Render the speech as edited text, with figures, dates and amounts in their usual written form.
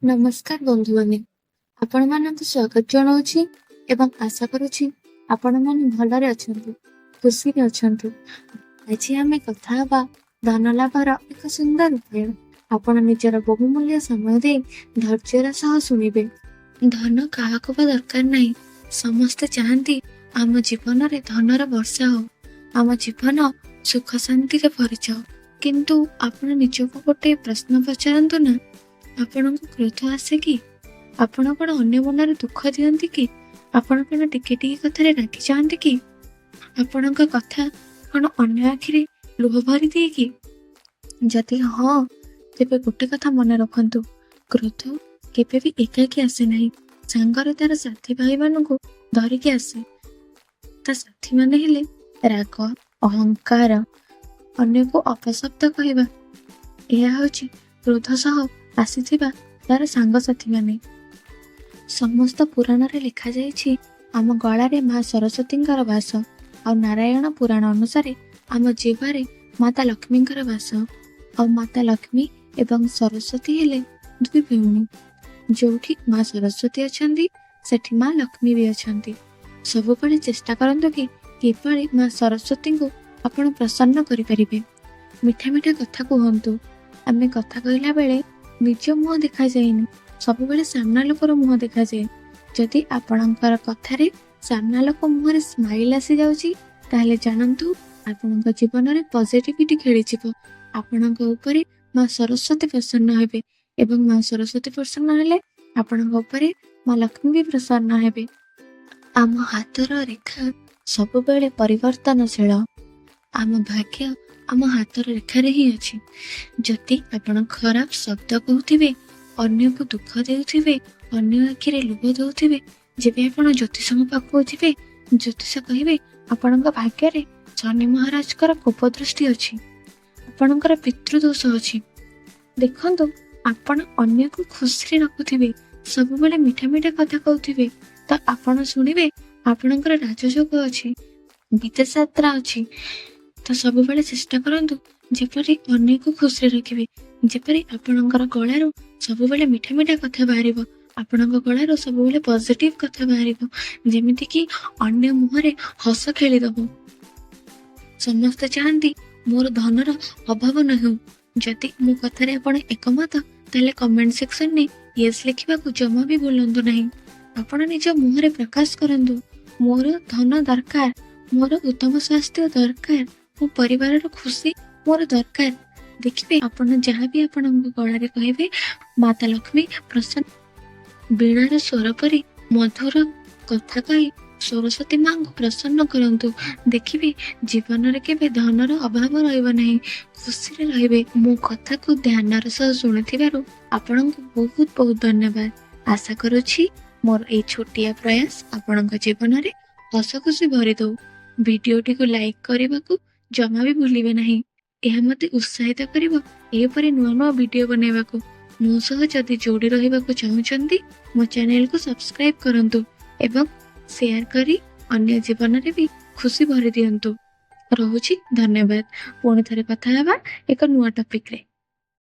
ନମସ୍କାର ବନ୍ଧୁମାନେ, ଆପଣମାନଙ୍କୁ ସ୍ୱାଗତ ଜଣାଉଛି ଏବଂ ଆଶା କରୁଛି ଆପଣମାନେ ଭଲରେ ଅଛନ୍ତି, ଖୁସିରେ ଅଛନ୍ତି। ଆଜି ଆମେ କଥା ହେବା ଧନ ଲାଭର ଏକ ସୁନ୍ଦର ଉପାୟ। ଆପଣ ନିଜର ବହୁମୂଲ୍ୟ ସମୟ ଦେଇ ଧୈର୍ଯ୍ୟର ସହ ଶୁଣିବେ। ଧନ କାହାକୁ ବା ଦରକାର ନାହିଁ? ସମସ୍ତେ ଚାହାନ୍ତି ଆମ ଜୀବନରେ ଧନର ବର୍ଷା ହଉ, ଆମ ଜୀବନ ସୁଖ ଶାନ୍ତିରେ ଭରିଯାଉ। କିନ୍ତୁ ଆପଣ ନିଜକୁ ଗୋଟେ ପ୍ରଶ୍ନ ପଚାରନ୍ତୁ ନା, ଆପଣଙ୍କୁ କ୍ରୋଧ ଆସେ କି? ଆପଣ କଣ ଅନ୍ୟ ମନରେ ଦୁଃଖ ଦିଅନ୍ତି କି? ଆପଣ କଣ ଟିକେ ଟିକେ କଥାରେ ରାଗି ଯାଆନ୍ତି କି? ଆପଣଙ୍କ କଥା କଣ ଅନ୍ୟ ଆଖିରେ ଲୁହ ଭରି ଦିଏ କି? ଯଦି ହଁ, ତେବେ ଗୋଟେ କଥା ମନେ ରଖନ୍ତୁ, କ୍ରୋଧ କେବେ ବି ଏକାକୀ ଆସେ ନାହିଁ। ସାଙ୍ଗରେ ତାର ସାଥୀ ଭାଇମାନଙ୍କୁ ଧରିକି ଆସେ। ତା ସାଥୀମାନେ ହେଲେ ରାଗ, ଅହଙ୍କାର, ଅନ୍ୟକୁ ଅପଶବ୍ଦ କହିବା। ଏହା ହେଉଛି କ୍ରୋଧ ସହ ଆସିଥିବା ତାର ସାଙ୍ଗସାଥୀମାନେ। ସମସ୍ତ ପୁରାଣରେ ଲେଖାଯାଇଛି ଆମ ଗଳାରେ ମା ସରସ୍ୱତୀଙ୍କର ବାସ, ଆଉ ନାରାୟଣ ପୁରାଣ ଅନୁସାରେ ଆମ ଜିହ୍ବାରେ ମାତା ଲକ୍ଷ୍ମୀଙ୍କର ବାସ। ଆଉ ମାତା ଲକ୍ଷ୍ମୀ ଏବଂ ସରସ୍ୱତୀ ହେଲେ ଦୁଇ ଭଉଣୀ। ଯୋଉଠି ମା ସରସ୍ୱତୀ ଅଛନ୍ତି, ସେଠି ମା ଲକ୍ଷ୍ମୀ ବି ଅଛନ୍ତି। ସବୁବେଳେ ଚେଷ୍ଟା କରନ୍ତୁ କି କିଭଳି ମା ସରସ୍ୱତୀଙ୍କୁ ଆପଣ ପ୍ରସନ୍ନ କରିପାରିବେ। ମିଠା ମିଠା କଥା କୁହନ୍ତୁ। ଆମେ କଥା କହିଲା ବେଳେ ନିଜ ମୁହଁ ଦେଖାଯାଏନି, ସବୁବେଳେ ସାମ୍ନା ଲୋକର ମୁହଁ ଦେଖାଯାଏ। ଯଦି ଆପଣଙ୍କର କଥାରେ ସାମ୍ନା ଲୋକ ମୁହଁରେ ସ୍ମାଇଲ ଆସିଯାଉଛି, ତାହେଲେ ଜାଣନ୍ତୁ ଆପଣଙ୍କ ଜୀବନରେ ପଜିଟିଭିଟି ଖେଳିଯିବ। ଆପଣଙ୍କ ଉପରେ ମା ସରସ୍ୱତୀ ପ୍ରସନ୍ନ ହେବେ ଏବଂ ମା ସରସ୍ୱତୀ ପ୍ରସନ୍ନ ହେଲେ ଆପଣଙ୍କ ଉପରେ ମା ଲକ୍ଷ୍ମୀ ବି ପ୍ରସନ୍ନ ହେବେ। ଆମ ହାତର ରେଖା ସବୁବେଳେ ପରିବର୍ତ୍ତନଶୀଳ। ଆମ ଭାଗ୍ୟ ଆମ ହାତର ରେଖାରେ ହିଁ ଅଛି। ଯଦି ଆପଣ ଖରାପ ଶବ୍ଦ କହୁଥିବେ, ଅନ୍ୟକୁ ଦୁଃଖ ଦେଉଥିବେ, ଅନ୍ୟ ଆଖିରେ ଲୁହ ଦଉଥିବେ, ଯେବେ ଆପଣ ଜ୍ୟୋତିଷଙ୍କ ପାଖକୁ ଯିବେ, ଜ୍ୟୋତିଷ କହିବେ ଆପଣଙ୍କ ଭାଗ୍ୟରେ ଶନି ମହାରାଜଙ୍କର କୋପ ଦୃଷ୍ଟି ଅଛି, ଆପଣଙ୍କର ପିତୃଦୋଷ ଅଛି। ଦେଖନ୍ତୁ, ଆପଣ ଅନ୍ୟକୁ ଖୁସିରେ ରଖୁଥିବେ, ସବୁବେଳେ ମିଠା ମିଠା କଥା କହୁଥିବେ, ତ ଆପଣ ଶୁଣିବେ ଆପଣଙ୍କର ରାଜଯୋଗ ଅଛି, ବିଦେଶ ଯାତ୍ରା ଅଛି। ତ ସବୁବେଳେ ଚେଷ୍ଟା କରନ୍ତୁ ଯେପରି ଅନ୍ୟକୁ ଖୁସିରେ ରଖିବେ, ଯେପରି ଆପଣଙ୍କର ଗଳାରୁ ସବୁବେଳେ ମିଠା ମିଠା କଥା ବାହାରିବ, ଆପଣଙ୍କ ଗଳାରୁ ସବୁବେଳେ ପଜିଟିଭ କଥା ବାହାରିବ, ଯେମିତିକି ଅନ୍ୟ ମୁହଁରେ ହସ ଖେଳିଦବ। ସମସ୍ତେ ଚାହାନ୍ତି ମୋର ଧନର ଅଭାବ ନ ହେଉ। ଯଦି ମୋ କଥାରେ ଆପଣ ଏକମତ, ତାହେଲେ କମେଣ୍ଟ ସେକ୍ସନରେ ୟେସ୍ ଲେଖିବାକୁ ଜମା ବି ଭୁଲନ୍ତୁ ନାହିଁ। ଆପଣ ନିଜ ମୁହଁରେ ପ୍ରକାଶ କରନ୍ତୁ, ମୋର ଧନ ଦରକାର, ମୋର ଉତ୍ତମ ସ୍ୱାସ୍ଥ୍ୟ ଦରକାର, ମୋ ପରିବାରର ଖୁସି ମୋର ଦରକାର। ଦେଖିବେ, ଆପଣ ଯାହା ବି ଆପଣଙ୍କ ଗଳାରେ କହିବେ, ମାତା ଲକ୍ଷ୍ମୀ ପ୍ରସନ୍ନ। ବୀଣାର ସ୍ୱର ପରି ମଧୁର କଥା କହି ସରସ୍ୱତୀ ମାଙ୍କୁ ପ୍ରସନ୍ନ କରନ୍ତୁ। ଦେଖିବେ, ଜୀବନରେ କେବେ ଧନର ଅଭାବ ରହିବ ନାହିଁ, ଖୁସିରେ ରହିବେ। ମୋ କଥାକୁ ଧ୍ୟାନର ସହ ଶୁଣିଥିବାରୁ ଆପଣଙ୍କୁ ବହୁତ ବହୁତ ଧନ୍ୟବାଦ। ଆଶା କରୁଛି ମୋର ଏଇ ଛୋଟିଆ ପ୍ରୟାସ ଆପଣଙ୍କ ଜୀବନରେ ହସ ଖୁସି ଭରିଦଉ। ଭିଡିଓଟିକୁ ଲାଇକ୍ କରିବାକୁ ଜମା ବି ଭୁଲିବେ ନାହିଁ। ଏହା ମୋତେ ଉତ୍ସାହିତ କରିବ ଏହିପରି ନୂଆ ନୂଆ ଭିଡିଓ ବନାଇବାକୁ। ମୋ ସହ ଯଦି ଯୋଡ଼ି ରହିବାକୁ ଚାହୁଁଛନ୍ତି, ମୋ ଚ୍ୟାନେଲକୁ ସବସ୍କ୍ରାଇବ କରନ୍ତୁ ଏବଂ ସେୟାର କରି ଅନ୍ୟ ଜୀବନରେ ବି ଖୁସି ଭରି ଦିଅନ୍ତୁ। ରହୁଛି, ଧନ୍ୟବାଦ। ପୁଣି ଥରେ କଥା ହେବା ଏକ ନୂଆ ଟପିକରେ।